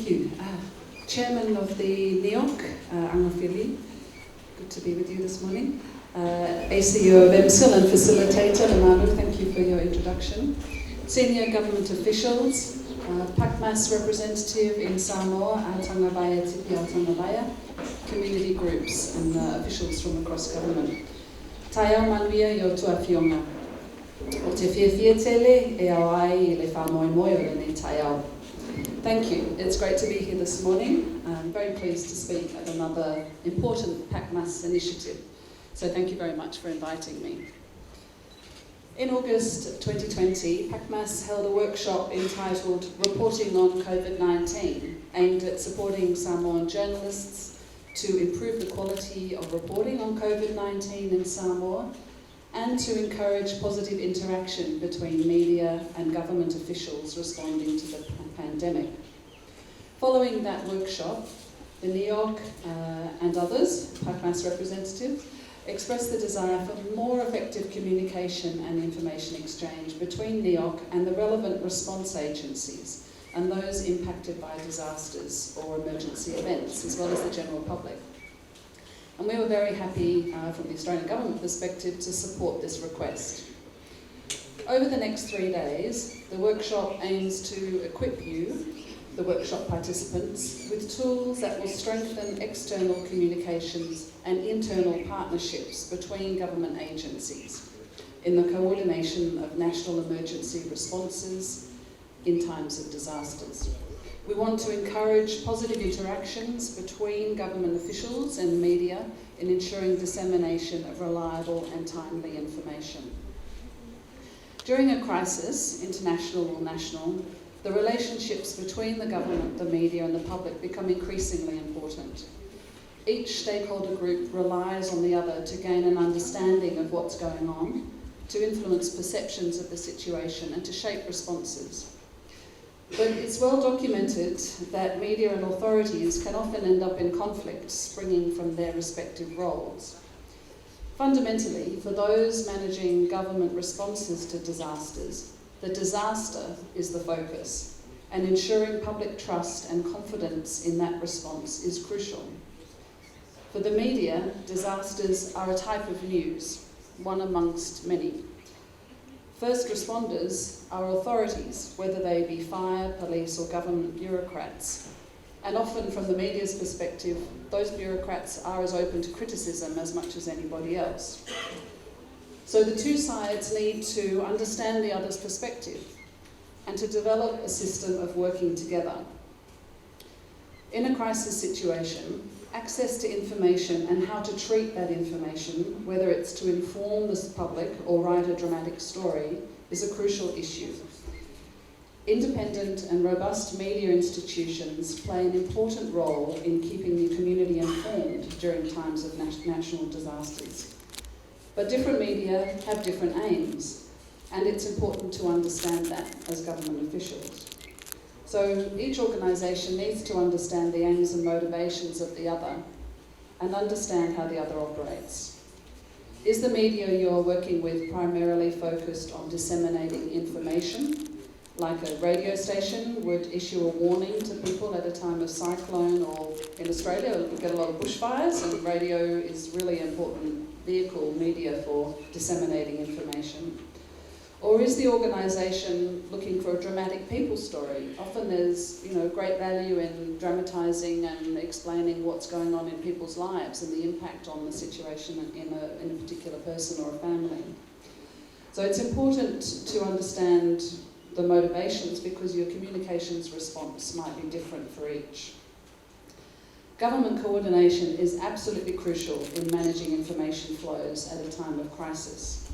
Thank you. Chairman of the NEOC, Agafili, good to be with you this morning. ACU of MSIL and facilitator, Lemalu, thank you for your introduction. Senior government officials, PACMAS representative in Samoa, Autagavaia Tipi Autagavaia, community groups and officials from across government. Taeao manuia i a outou afioga. Ou te fiafia tele e ao ai i le faamoemoe o lenei taeao. Thank you. It's great to be here this morning. I'm very pleased to speak at another important PACMAS initiative. So thank you very much for inviting me. In August 2020, PACMAS held a workshop entitled Reporting on COVID-19, aimed at supporting Samoan journalists to improve the quality of reporting on COVID-19 in Samoa and to encourage positive interaction between media and government officials responding to the pandemic. Following that workshop, the NEOC and others, PACMAS representatives, expressed the desire for more effective communication and information exchange between NEOC and the relevant response agencies and those impacted by disasters or emergency events, as well as the general public. And we were very happy, from the Australian Government perspective, to support this request. Over the next 3 days, the workshop aims to equip you, the workshop participants, with tools that will strengthen external communications and internal partnerships between government agencies in the coordination of national emergency responses in times of disasters. We want to encourage positive interactions between government officials and media in ensuring dissemination of reliable and timely information. During a crisis, international or national, the relationships between the government, the media, and the public become increasingly important. Each stakeholder group relies on the other to gain an understanding of what's going on, to influence perceptions of the situation, and to shape responses. But it's well documented that media and authorities can often end up in conflict springing from their respective roles. Fundamentally, for those managing government responses to disasters, the disaster is the focus, and ensuring public trust and confidence in that response is crucial. For the media, disasters are a type of news, one amongst many. First responders are authorities, whether they be fire, police, or government bureaucrats. And often, from the media's perspective, those bureaucrats are as open to criticism as much as anybody else. So the two sides need to understand the other's perspective and to develop a system of working together. In a crisis situation, access to information and how to treat that information, whether it's to inform the public or write a dramatic story, is a crucial issue. Independent and robust media institutions play an important role in keeping the community informed during times of national disasters. But different media have different aims, and it's important to understand that as government officials. So each organisation needs to understand the aims and motivations of the other and understand how the other operates. Is the media you're working with primarily focused on disseminating information, like a radio station would issue a warning to people at a time of cyclone, or in Australia we get a lot of bushfires, and radio is really important vehicle media for disseminating information? Or is the organisation looking for a dramatic people story? Often there's great value in dramatising and explaining what's going on in people's lives and the impact on the situation in a particular person or a family. So it's important to understand the motivations, because your communications response might be different for each. Government coordination is absolutely crucial in managing information flows at a time of crisis.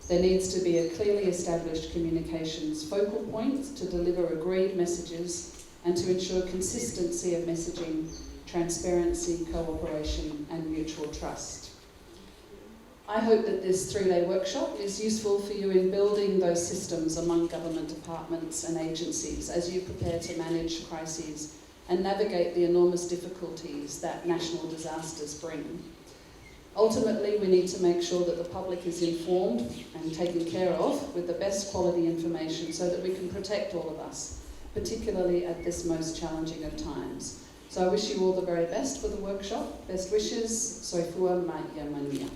There needs to be a clearly established communications focal point to deliver agreed messages and to ensure consistency of messaging, transparency, cooperation, and mutual trust. I hope that this 3-day workshop is useful for you in building those systems among government departments and agencies as you prepare to manage crises and navigate the enormous difficulties that national disasters bring. Ultimately, we need to make sure that the public is informed and taken care of with the best quality information so that we can protect all of us, particularly at this most challenging of times. So I wish you all the very best for the workshop. Best wishes. Soifua ma ia manuia.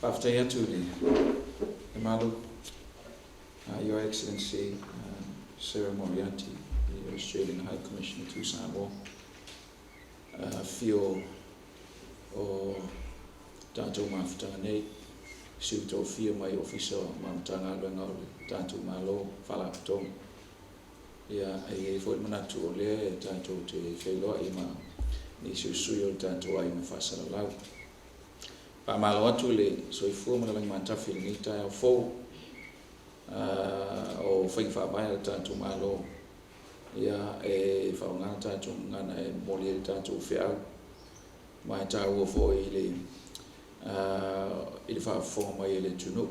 Faafetai atu i le Malu, Your Excellency Sarah Moriarty, the Australian High Commissioner to Samoa, afio o tatou mafutaga nei, si u tofia mai Ofisa ma Matagaluega o le tatou Malo, Faalapotopotoga. Ia, e i ai foi le manatu o lea e tatou te feiloai ma nisi o sui o le tatou aiga faasalalau. Faamalo atu i le soifua ma le lagi matafi i lenei taeao fou o faiga faavae a le tatou Malo. Ia, e faaaoga le tatou gagana e momoli ai le tatou feau, ma e taua foi i le i le faafofoga mai a le atunuu.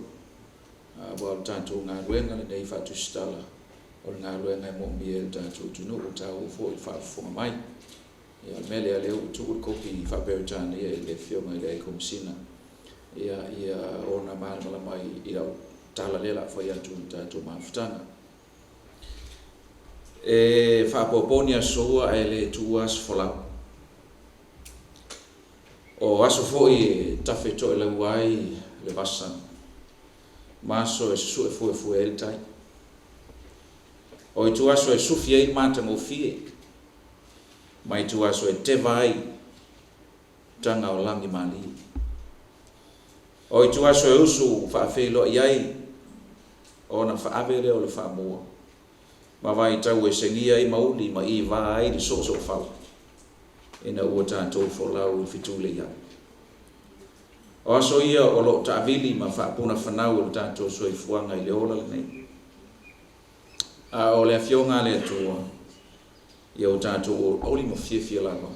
Aua o le tatou galuega lenei faatusitala, o le galuega e moomia e le tatou atunuu, e taua foi le faafofoga mai. Ia, o le mea lea, o lea ua tuu le kopi faa-Peretania i le Afioga i le Komesina, ia, ia ona malamalama i lau tala lea o le a fai atu i le tatou mafutaga. E faapopo ni aso ua ae le tuua aso folau. O aso foi e tafe toelaua ai le vasa, ma aso e susue fuefue ai le tai. O ituaso e sufi ai le matagofie, ma ituaso e teva ai taga o lagi malie. O ituaso e usu faafeiloai ai ona faave lea o le faamua, ma vaitau e segia ai mauli ma ivā ai le soosoofau, ina ua tatou folau i le fetuleiai. O aso ia o lo o taavili ma faapunafanau o le tatou soifuaga i le ola lenei. A o le Afioga a le Atua, ia o tatou olioli ma fiafia lava,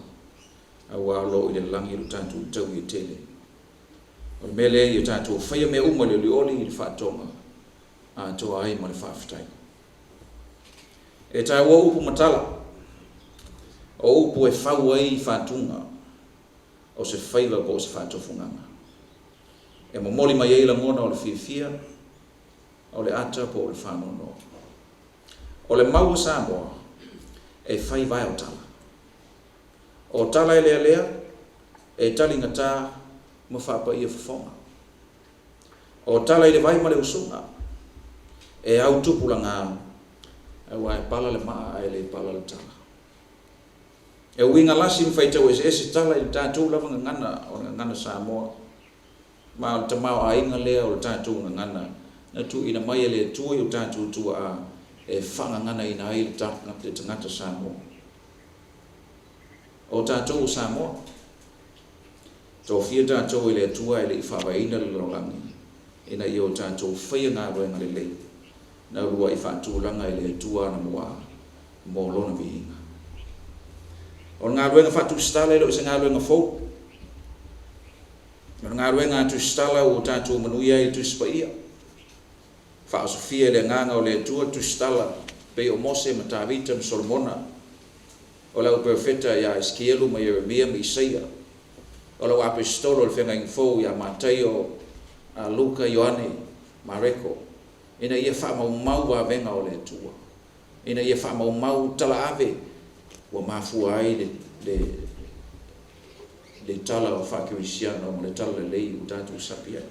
auā o lo o i le lagi lo tatou taui e tele. O le mea lea, ia tatou faia mea uma i le olioli i le faatoga atoa ai ma le faafetai. E taua upu ma tala, o upu e fau ai faatuga o se faiva po o se faatofugaga. E momoli mai ai lagona o le fiafia, o le ata po o le faanoanoa. O le mau a Samoa, e fai vae o tala. O tala e lealea, e taligata ma faapaia fofoga. O tala i le vai ma le usuga, e au tupulaga, aua e pala le maa ae le pala le tala. E uiga lasi ma faitau eseese tala i le tatou lava gagana, o le gagana Samoa. Ma o le tamaoaiga lea o le tatou gagana na tuuina mai e le Atua i o tatou tuaa e faagaganaina ai le tagata Samoa. O tatou o Samoa. Tofia tatou e le Atua e le i faavaeina le lalolagi, ina ia o tatou faia galuega lelei, na uluai faatulaga e le Atua anamua mo Lona viiga. O le galuega faatusitala e le o se galuega fou. O le galuega a tusitala ua tatou manuia ai i le Tusi Paia. Faaosofia e le Agaga o le Atua tusitala pei o Mose ma Tavita ma Solomona, o le auperofeta ia Esekielu ma Ieremia ma Isaia, o lau apesetolo o le Feagaiga Fou ia Mataio, Luka, Ioane, Mareko, ina ia faamaumau vavega o le Atua, ina ia faamaumau talaave ua mafua ai le, le, le tala o faakerisiano ma le tala lelei ua tatou sapi ai.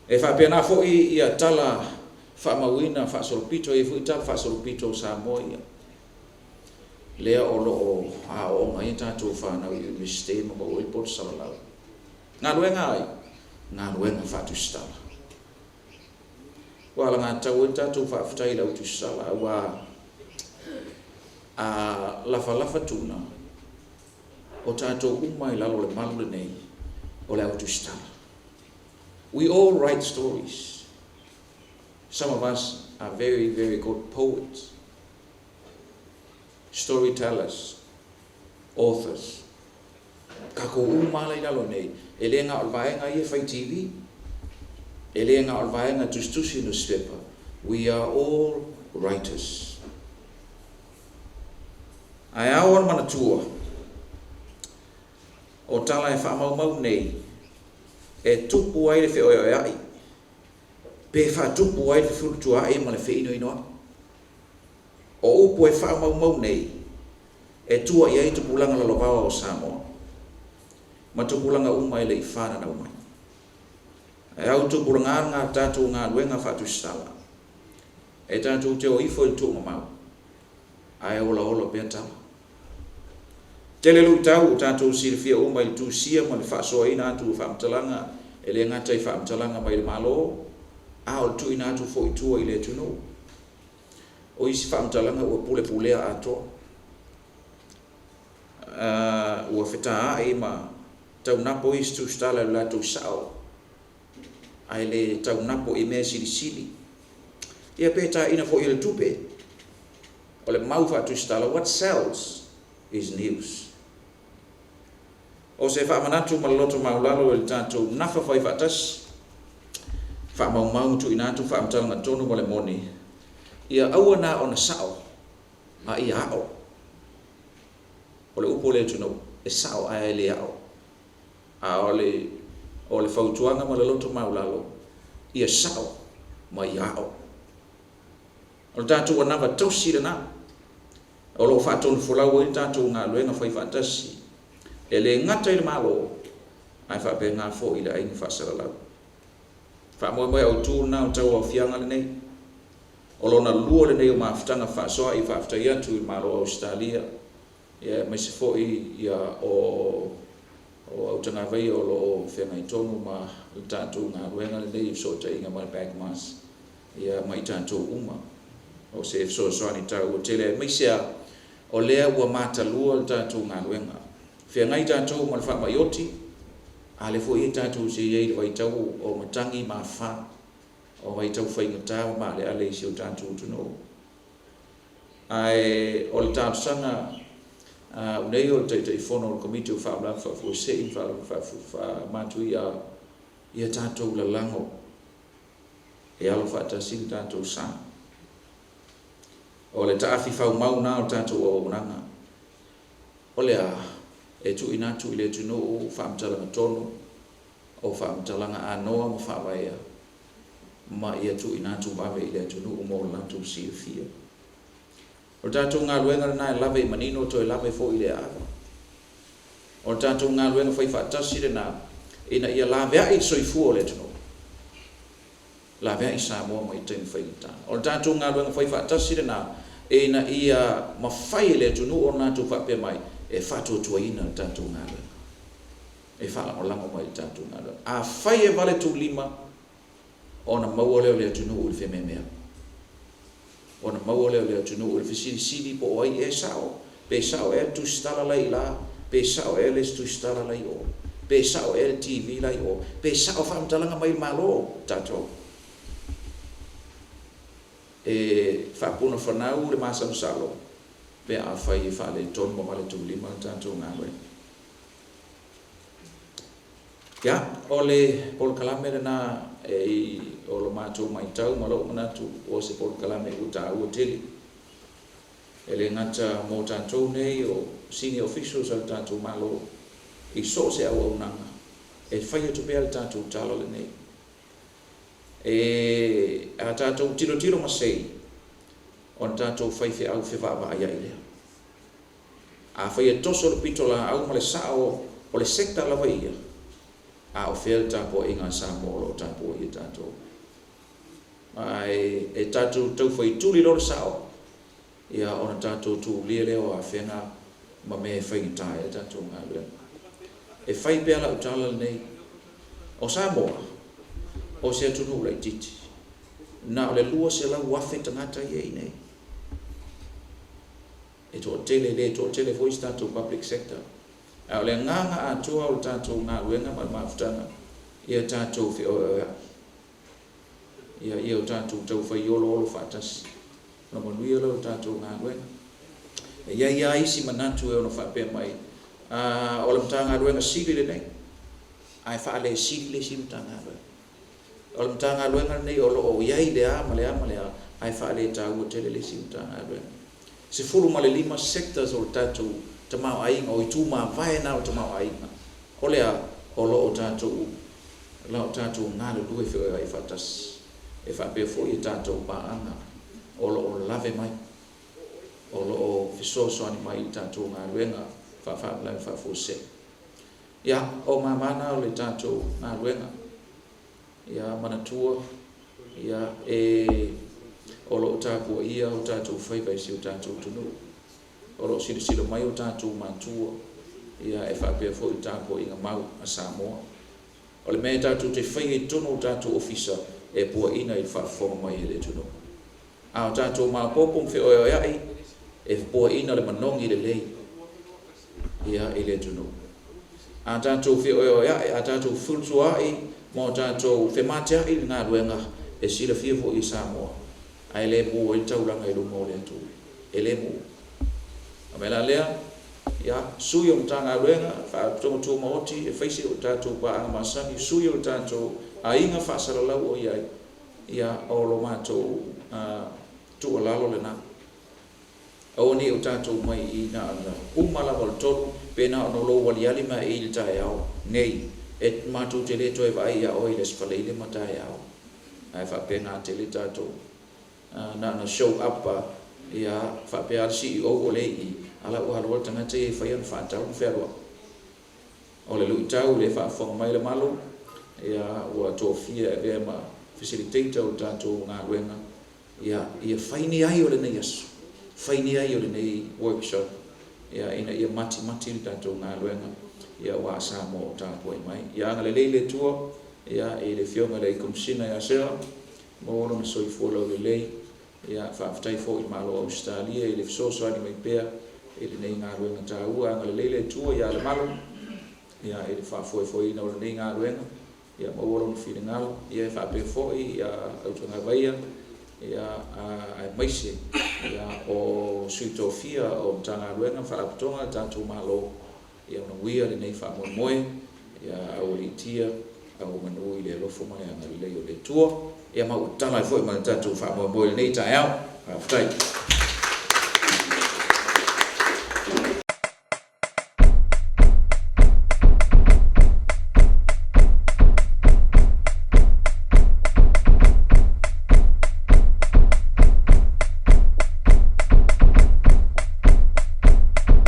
E faapena foi ia tala faamauina faasolopito, e i ai foi tala faasolopito o Samoa ia, lea o lo o aooga ai a tatou fanau i Iunivesite ma maua ai le poto salalau. Galuega ai? Galuega faatusitala. Ua alagatatau ai le tatou faafetai i le au tusitala, aua a lafalafa tuna, o tatou uma i lalo o le malu lenei o le au tusitala. We all write stories. Some of us are very, very good poets, storytellers, authors. Kākou uma ala i lalo nei, e le na o le vaega ia e fai TV, e le na o le vaega tusitusi nusipepa. We are all writers. Ae ao ona manatua, o tala e faamaumau nei, E tupu ai le feoeoea'i, pe faatupu ai le fefulutua'i ma le feinoinoa'i. O upu e faamaumau nei, e tua i ai tupulaga lalovaoa o Samoa, ma tupulaga uma e le i fananau mai. Ae au tupulaga lena tatou galuega faatusitala, e tatou te o ifo i le tuumamao, ae olaola pea tala. Tele luitau ua tatou silafia uma i le tusia ma le faasoaina atu o faamatalaga, e le gata i faamatalaga mai le Malo, a o le tuuina atu foi i tua i le atunuu. O isi faamatalaga ua pulepulea atoa, ua fetaai ma taunapo isi tusitala i lo latou sao, ae le taunapo i mea silisili. Ia pe taina foi e le tupe, o le mau faatusitala, what sells is news. O se faamanatu ma le loto maulalo i le tatou nafa fai faatasi, faamaumau ma tuuina atu faamatalaga tonu ma le moni, ia aua na ona sao, a ia ao. O le upu a le atunuu, e sao ae le ao. A o le o le fautuaga ma le loto maulalo, ia sao ma ia ao. O le tatou anava tausi lena, o lo o faatonufolau ai le tatou galuega fai faatasi, e le gata i le Malo, ae faapena foi i le aiga faasalalau. Faamoemoe autu lena o tauaofiaga lenei. O lona lua lenei o mafutaga fefaasoa'i, faafetai atu i le Malo o Ausetalia, ia aemaise foi ia o o Autagavaia o lo o feagai tonu ma le tatou galuega lenei i fesootaiga ma le BAGMAS ia ma i tatou uma. O se fesoasoani taua tele aemaise a o lea ua matalua le tatou galuega. Feagai tatou ma le faamai oti, a lea foi tatou te i ai i le vaitau o matagi ma afa, o vaitau faigata ma maaleale i si o tatou atunuu. Ae o le talosaga a au nei o le Taitaifono o le Komiti o Faalavelave Faafuasei ma Faalavelave Faamatuia ia tatou lalago e alo faatasi le tatou sa. O le taafi faumau na o le tatou auaunaga. O le a? E tuuina atu i le atunuu faamatalaga tonu o faamatalaga anoa ma faavaea ma ia tuuina atu vave i le atunuu mo le latou silafia. O le tatou galuega lena e lave i manino toe lave foi i le aava. O le tatou galuega fai faatasi lena ina ia laveai le soifua o le atunuu. Laveai Samoa mai taimi faigata. O le tatou galuega fai faatasi lena ina ia mafai e le atunuu ona latou faapea mai e faatuatuaina le tatou galuega. E faalagolago mai i le tatou galuega. Afai e valetuulima, ona maua lea o le atunuu i le femeamea. Ona maua lea o le atunuu i le fesilisili po o ai ea e sao, pe sao ea le tusitala la i la, pe sao ea le isi tusitala la i o, pe sao ea le TV la i o, pe sao faamatalaga mai le Malo tatou. E faapunafanau le masalosalo pe afai e faaletonu ma valetuulima le tatou galuega. Ia, o le polokalame lena e o lo matou matau ma lou manatu o se polokalame ua taua tele. E le gata mo tatou nei o senior officials a le tatou Malo i so o se auaunaga, e fai atu pea le tatou tala lenei. E a tatou tilotilo masei, ona tatou faifeau fevaavaaiai lea. Afai e toso le pitolaau ma le sao o le sector lava ia, a o fea le tapuaiga a Samoa o lo o tapuaia tatou? Ae e tatou tau fai tuli loa le sao, ia ona tatou tulia lea o afega ma mea e faigata ai le tatou galuega. E fai pea lau tala lenei, o Samoa, o se atunuu laitiiti, na o le 200,000 tagata ia i inei. E toatele, e le toatele foi se tatou public sector. A o le agaga atoa o le tatou galuega ma le mafutaga, ia tatou feoeoea'i. Ia, ia o tatou taufai oloolo faatasi. Ona manuia lea o le tatou galuega. E i ai lava isi manatu e ono faapea mai, a, o le Matagaluega sili lenei, ae faalesili le isi Matagaluega. O le Matagaluega lenei o lo o i ai le a ma le a ma le a, ae faaletaua tele le isi Matagaluega. 15 sectors o le tatou tamaoaiga, o itu mavae na o le tamaoaiga. O le a? O lo o tatou la o tatou galulue feoeoea'i faatasi, e faapea foi a tatou paaga o lo o lave mai, o lo o fesoasoani mai i le tatou galuega faa-Faalavelave Faafuasei. Ia, o mama na o le tatou galuega. Ia manatua, ia, e o lo o tapuaia o tatou faiva e si o tatou atunuu. O lo o silasila mai o tatou matua, ia, e faapea foi le tapuaiga mau a Samoa. O le mea e tatou te faia i totonu o tatou ofisa e puaina i le faafofoga mai a le atunuu. A o tatou maopoopo ma feoeoea'i, e puaina le manogi lelei, ia, i le atunuu. A tatou feoeoea'i, a tatou fefulutuaai ma o tatou fematea'i i le galuega, e silafia foi e Samoa, ae le mu ai le taulaga i luma o le Atua. E le mu. O le mea la lea, ia, sui o Matagaluega, Faalapotopotoga Tumaoti, e fai se o tatou paaga masani, sui o le tatou aiga faasalalau o i ai, ia, o lo matou tuualalo lena. Aua ne i o tatou mai i na ona uma lava o le tolu, pe na ona lou aliali mai i le taeao nei, e matou te le toe vaai ia oe i le Aso Faraile ma taeao. Ae faapena tele tatou na ona show up a, ia, faapea lava le CEO o lea i i, a la ua alu lava le tagata ia e fai ana faatau ma fealuai. O le luitau lea e faafofoga mai le Malo, ia, ua tofia e avea ma facilitator o le tatou galuega, ia, ia fai ni ai o lenei aso, fai ni ai o lenei workshop, ia, ina ia matimati le tatou galuega, ia, aua Samoa o tapuai mai. Ia agalelei le Atua, ia, i le Afioga i le Komesina ia Sarah, maua lona soifua laulelei, ia, faafetai foi i le Malo o Ausetalia i le fesoasoani mai pea i lenei galuega taua. Agalelei le Atua ia Lemalu, ia, i le faafoefoeina o lenei galuega, ia maua lona finagalo, ia e faapea foi ia Autagavaia, ia, aemaise, ia, o sui tofia o Matagaluega ma Faalapotopotoga a le tatou Malo, ia manuia lenei faamoemoe, ia aualiitia, auomanu i le alofa ma le agalelei o le Atua. Ia ma ua tatala ai foi ma le tatou faamoemoe i lenei taeao. Faafetai.